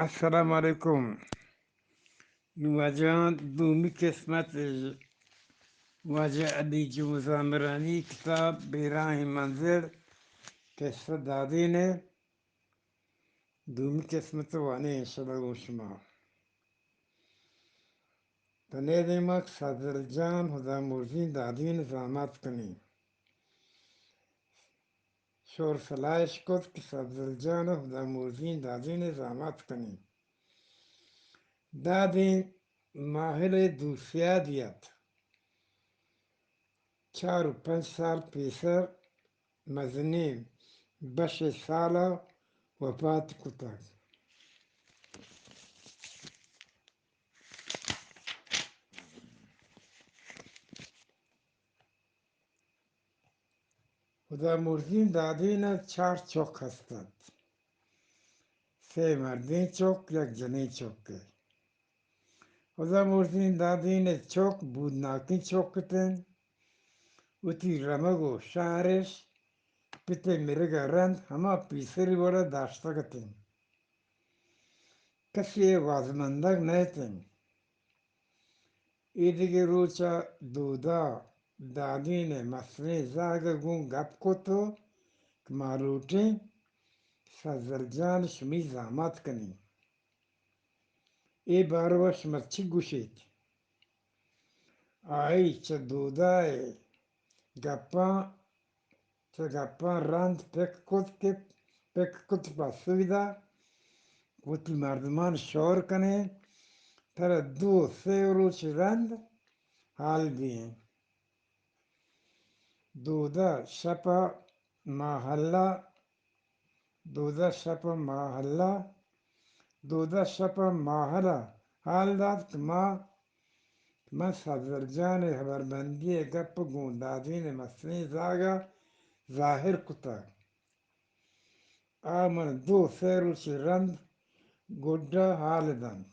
السلام علیکم۔ نوں واجہاں دومی قسمت، واجہ علی جمعہ زامرانی کتاب بیراہیں منزل، قصہ دادین ءِ دومی قسمت وانیں انشاءاللہ گوں شما۔ تنے دیما سدل جان ہدا مرزین دادین زامات کنیں۔ شور سلاہ اش کت کہ سدل جان ءُ ہدا مرزین دادین ءَ زامات کنیں۔ دادین ماہل ءِ دوسیادی ات۔ چار ءُ پنچ سال پیسر مزنیں بش ءِ سال ءَ وپات کتگ۔ ہدا مرزین دادین ءَ چار چک ہست ات۔ سے مردیں چک، یک جنیں چک۔ ہدا مرزین دادین ءِ چک بودناکیں چک اتنت۔ وتی رمگ ءُ شہرش پت ءِ مرگ ءَ رند ہما پیسری وڑ ءَ داشتگ اتنت۔ کسی ءِ وازمندگ نہ اتنت۔ اے دگہ روچ ءَ دودا دادین ءِ مستریں زہگ ءَ گوں گپ کت ءُ کہ ما لوٹیں سزل جان شمی زامات کنیں۔ اے بارو ءَ شما چی گوشیت؟ آئی چہ دودا ءِ گپاں چہ گپاں رند پک کت کہ پک کت پسوی دا، وتی مردمان شور کنیں، ترا دو سے روچ رند حال دیں۔ دودا شپ ءَ ماہلہ، دودا شپ ءَ ماہلہ، دودا شپ ءَ ماہلہ حال دات کہ ما من سبزل جان ءِ ہبربندی ءِ گپ گوں دادین ءِ مستریں زاگ ءَ ظاہر کتگ۔ آ من دو سے روچے رند گڈ ءَ حال دنت۔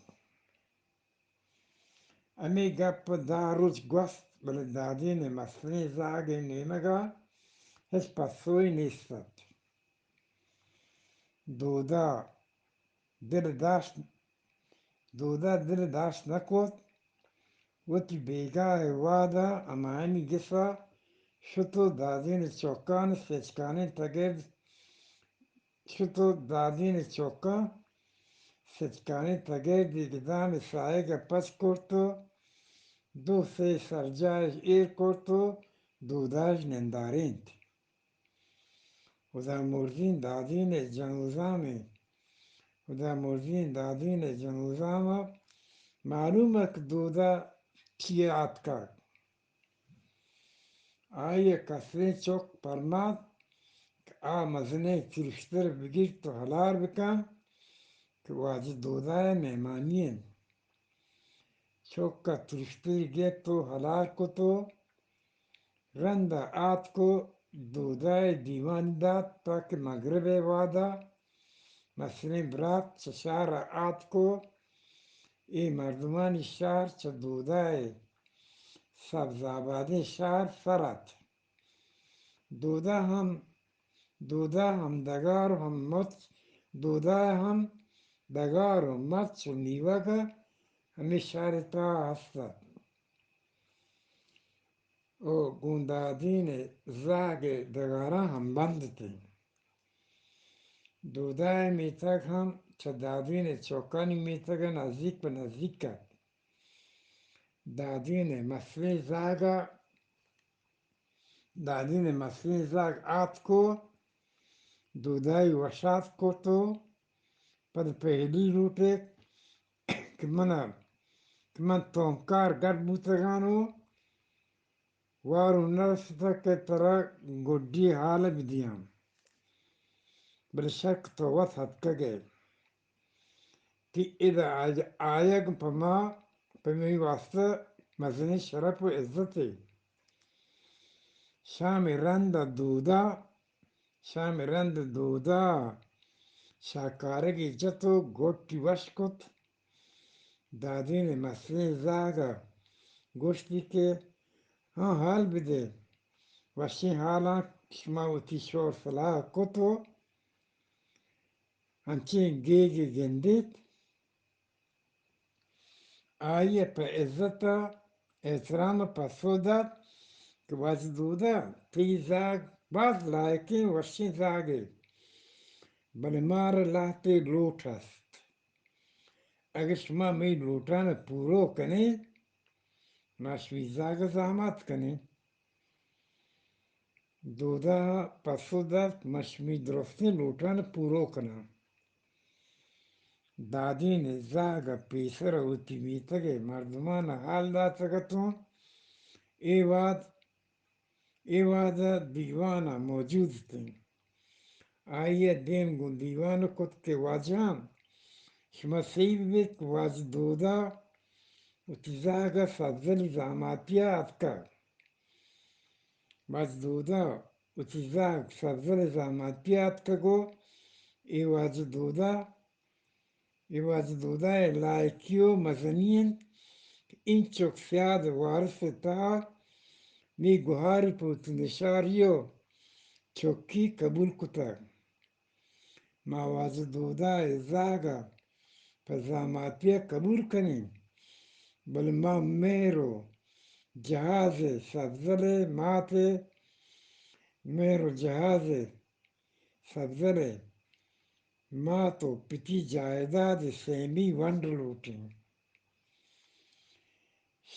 ہمے گپ ءَ دہ روچ گوست، بلے دادین ءِ مستریں زاگ ءِ نیمگ ءَ ہچ پسوے نیست ات۔ دودا دل داشت، دودا دل داشت نہ کت۔ وتی بیگاہ ءِ وہد ءَ ہمایانی گس ءَ شت ءُ دادین ءِ چکان ءِ سچکانیں تگرد، شت ءُ دادین ءِ چکاں سچکانیں تگردے گدان ءِ ساہگ ءَ پچ کرت ءُ دو سے سرجاہ اش ایر کرت ءُ دودا اش نندارینت۔ ہدا مرزین دادین ءِ جنوزام ءَ، ہدا مرزین دادین ءِ جنوزام ءَ معلوم ات کہ دودا چی ءَ آتکگ۔ آئی ءَ کسریں چک پرمات کہ آ مزنیں ترشتر بگیرت ءُ ہلار بکن کہ واجہ دودا ءِ مہمانی انت۔ چک ءَ ترشتری گپت ءُ ہلار کت ءُ رند ءَ آتک ءُ دودا ءِ دیوانی دات، تاکہ مگرب ءِ وہد ءَ مستریں برات چہ شہر ءَ آتک ءُ اے مردمانی شہر چہ دودا ءِ سبز آبادیں شہر سر ات۔ دودا ہم، دودا ہم ڈگار ءُ ہم مچ، دودا ءِ ہم ڈگار ءُ مچ ءُ نیوگ ہمے شہر ءِ تہا ہست ات۔ ءُ گوں دادین ءِ زہگ ءِ ڈگاراں ہمبند اتیں۔ دودا ءِ میتگ ہم چہ دادین ءِ چکانی میتگ ءَ نزیک پہ نزیک ات۔ دادین ءِ مستریں زہگ ءَ، دادین ءِ مستریں زہگ آتک ءُ دودائی وشات کرت ءُ پد پہلی لوٹیت کہ من ءَ، کہ من تونکار گٹ بوتگان ءُ وارو نہ رستگ کہ ترا گڈی حال بدیاں، بلے شک تو وت اتکگ ئے کہ ادا آیگ پہ ما، پہ منی واسطہ مزنیں شرپ ءُ عزتے۔ شام ءِ رند ءَ دودا، شام ءِ رند ءَ دودا شاکارگے جت ءُ گٹی وش کت۔ دادین ءِ مستریں زہگ ءَ گوشتی کہ ہاں، حال بدے، وشیں حالاں کہ شما وتی شور سلاہ کت ءُ انچیں گیگے گندیت، آئی ءَ پہ عزت ءُ احترام ءَ پسو دات کہ واجہ دودا، تئی زاگ باز لائقیں وشیں زاگے، بلے مارا لہتے لوٹ است۔ اگہ شما مئی لوٹان ءَ پورو کنیں، ما شمی زاگ ءَ زامات کنیں۔ دودا پسو دات، من شمی درستیں لوٹان ءَ پورو کناں۔ دادین ءَ زاگ ءَ پیسر ءَ وتی میتگ ءِ مردمان ءَ حال داتگ اتوں۔ اے وہد، اے وہد ءَ دیوان ءَ موجود اتیں۔ آئی ءَ دیم گوں دیوان ءَ کت کہ واجہاں، شما سہی بہ بیت کہ واجہ دودا وتی زاگ ءَ سبزلی زاماتی ءَ اتکگ۔ واجہ دودا وتی زاگ سبزل ءِ زاماتی ءَ اتکگ ءُ اے واجہ دودا، اے واجہ دودا ءِ لائقی ءُ مزنی انت کہ اینچک سیاد ءِ وارث ءِ تہا مئے گہاری پہ وتی نشاری ءُ چکی قبول کتگ۔ ما واجہ دودا ءِ زاگ ءَ پہ زاماتی ءَ قبول کنیں، بلے ما مہر ءُ جہاز ءِ سبزل ءِ مات ءِ، مہر ءُ جہاز ءِ سبزل ءِ مات ءُ پتی جائیداد ءِ سیمی ونڈ لوٹیں۔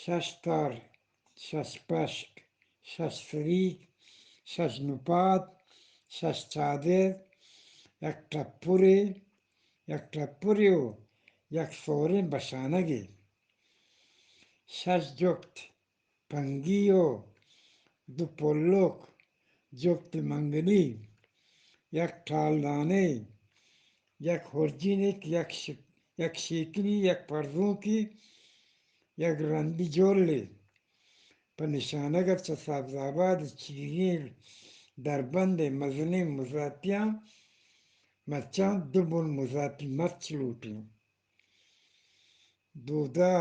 شش تار، شش پشک، شش سریک، شش نپاد، شش چادر، یک ٹپرے، یک ٹپرے ءُ یک سوریں بشانگے، شش جکت پنگی ءُ دو پلک، جکت منگلی، یک ٹالدانے، یک ہرجینک، یک ش-، یک شیکلی، یک پرزونکی، یک رندی جولے۔ پہ نشانگ ءَ چہ سبز آباد ءِ چیریں دربند ءِ مزنیں مزاتیاں مرچاں دو بن مزاتی مرچ لوٹیں۔ دودا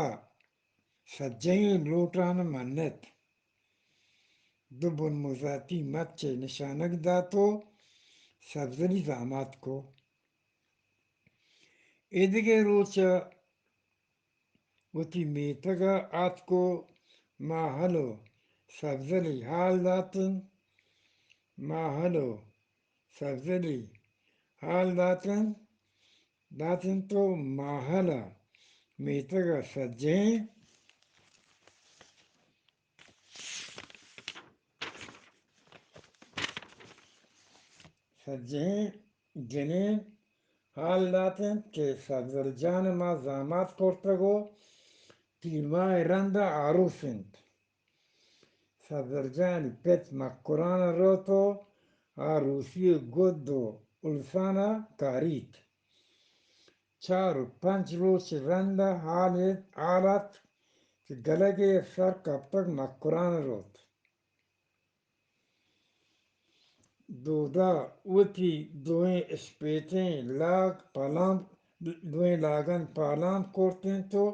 سجہیں لوٹان ءَ منت۔ دو بن مزاتی مرچ ءِ نشانگ دات ءُ سبزلی زامات کو۔ ایدگہ روچ ءَ وتی میتگ ءَ آتک ءُ ماہل ءُ سبزلی حال داتنت۔ ماہل ءُ سبزلی حال داتنت، داتنت ءُ ماہل ءَ میتگ ءَ سجہیں، سجہیں جنین حال داتنت کہ سبزل جان ءَ ما زامات کرتگ ءُ تیرماہ ءِ رند ءَ آروس انت۔ سبزل جان ءِ پت مکران ءَ روت ءُ آروسی ءِ گد ءُ السان ءَ کاریت۔ چار ءُ پنچ روچ ءِ رند ءَ حال ات، حال ات کہ گلگ ءِ سر کپتگ مکران ءَ روت۔ دودا وتی دوئیں اسپیتیں لاگ پالان، دوئیں لاگاں پالان کرت انت ءُ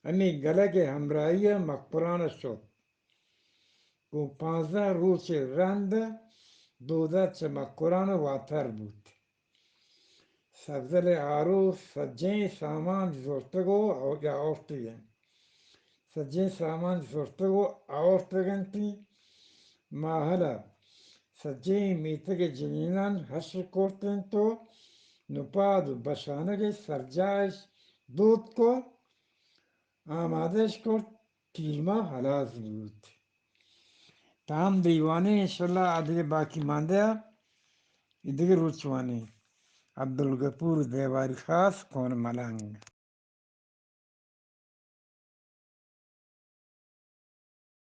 ہمے گلگ ءِ ہمراہی ءَ مکران ءَ شت۔ گوں پانزدہ روچ ءِ رند ءَ دودا چہ مکران ءَ واتر بوت۔ سبزل ءِ آروس سجہیں سامان زرتگ ءُ آورتگ انت۔ سجہیں سامان زرتگ ءُ آورتگ انت۔ ماہل ءَ سجہیں میتگ ءِ جنیناں حشر کرت انت ءُ نپاد ءُ بشانگ ءِ سرجاہ اش دوت کو، آمادہ اش کرت۔ تیرماہ ہلاس بوت۔ تاں ہم دیوانے انشاءاللہ آ دگہ باقی ماندہ ءَ دگہ روچ وانیں۔ عبدالغفور دیواری خاص، کون ملنگ۔